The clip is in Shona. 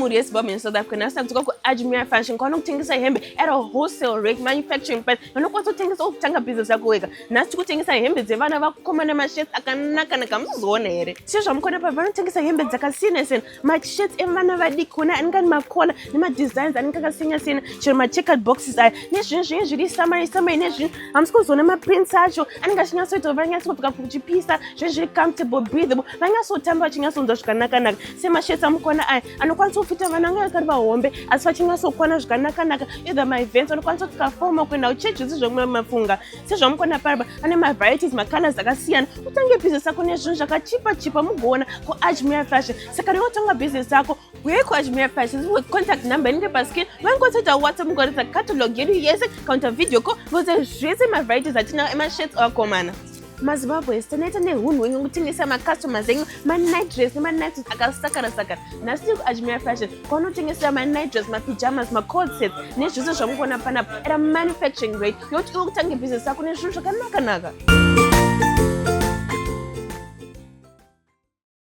Mhuri yeZimbabwe neSouth Africa, nhasi takudzoka kuAjmera Fashion, kwavanokutengesa hembe at a wholesale rate, manufacturing price. Vanokwanisa kutengesa kutanga business yako wega. Nhasi tikutengesa hembe dzevana vakomana, mashirts akanaka-naka, muzoona here? Sezvamukona pa, vanotengesa hembe dzakasiyana siyana, mashirts evana vadiki kona anenge ane macollar nemadesigns anenge akasiyana siyana, chero macheckered boxes aya nezvinhu zvinge zviri summery summery nezvinhu. Hamusi kuzoona maprints acho anenge achinyatsooita kuti vanyatsopfeka kuchipisa, zvinhu zviri comfortable, breathable, vanyatsotamba vachinyatsonzwa zvakanaka-naka. Semashirts amukona aya anokwanisa kufita vana vange vakari vahombe, asi vachinyatsokwana zvakanaka-naka. Either maevents, vanokwanisa kupfeka formal, kuenda kuchechi, zvisi zvemafunga. Sezvamukona parapa, ane mavarieties, macolors akasiyana. Utange business yako nezvinhu zvakachipa chipa, mugoona kuAjmera Fashion. Saka rinotanga business yako, uye kuAjmera Fashion, contact number inenge pascreen. Vanokwanisa kuita WhatsApp, mugoratidza catalog yedu yese, kaunta video call, ngoze zvese mavarieties atinawo emashirts avakomana. MaZimbabwe, tanoita neunhu hwenyu kutengesa macustomers enyu manight dress nemanight suits akasakara sakara. Nhasi tiri kuAjmera Fashion, kwaunotengesera manight dress, mapyjamas, maco-ord sets nezvese zvamukuona panapa at a manufacturing rate, yokuti iwe kutange business yako nezvinhu zvakanaka-naka.